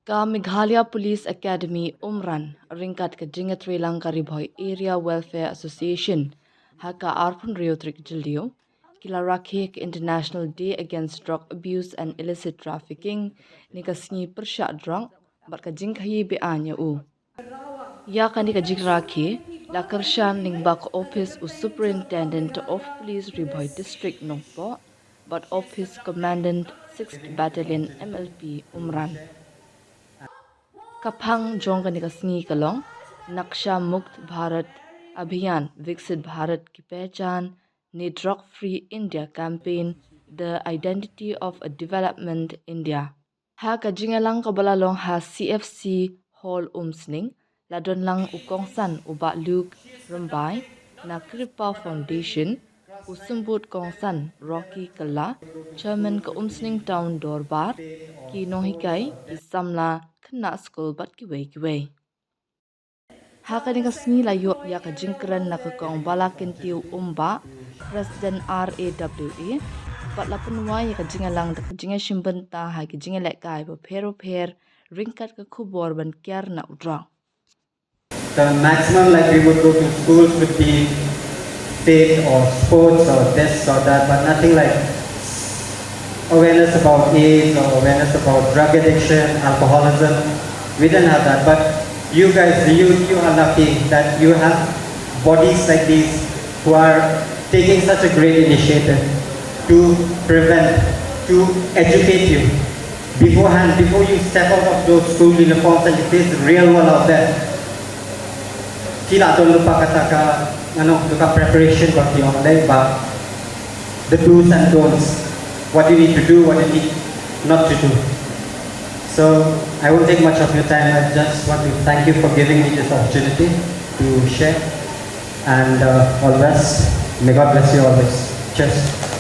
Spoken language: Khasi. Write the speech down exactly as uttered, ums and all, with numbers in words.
Ka Meghalaya Police Academy Umran ryngkat ka jingïatreilang ka Ri Bhoi Area Welfare Association ha ka arphew hynriew tarik Jylliew ki la rakhe ka International Day Against Drug Abuse and Illicit Trafficking ne ka sngi pyrshah drok bad ka jingkhaïi be-aiñ ïa u. Ïa kane ka jingrakhe la kyrshan lyngba ka ophis u Superintendent of Police Ri Bhoi District Nongpoh bad ophis Commandant sixth Battalion M L P Umran. Ka phang jong kane ka sngi ka long Naksha Mukt Bharat Abhiyan, Viksit Bharat Ki Pehchan ne Drug Free India Campaign, The Identity of a Development India. Ha ka jingïalang kaba la long ha C F C Hall Umsning, la don lang u kongsan u Bah Luke Rymbai na Kripa Foundation, u Symbud Kongsan Rocky Kylla, Chairman ka Umsning Town Dorbar, ki nonghikai, ki samla khynnah skul bad kiwei kiwei. Ha kane ka sngi la ïoh ïa ka jingkren na ka Kong Balakyntiew Umbah, President R A W A, bad la pynwai ïa ka jingïalang da ka jingïashim bynta ha ki jingïalehkai bapher bapher ryngkat ka khubor ban kiar na u drok. The maximum, like, we would go to schools would be faith or sports or this or that, but nothing like awareness about AIDS or awareness about drug addiction, alcoholism. We didn't have that, but you guys, you, you are lucky that you have bodies like these who are taking such a great initiative to prevent, to educate you beforehand, before you step out of those school uniforms and you face the real world out there. Ki la don lypa kata ka, you know, lypa preparation ba ki ong leh ba the do's and don'ts, what you need to do, what you need not to do. So I won't take much of your time. I just want to thank you for giving me this opportunity to share. And uh, all the best. May God bless you always. Cheers.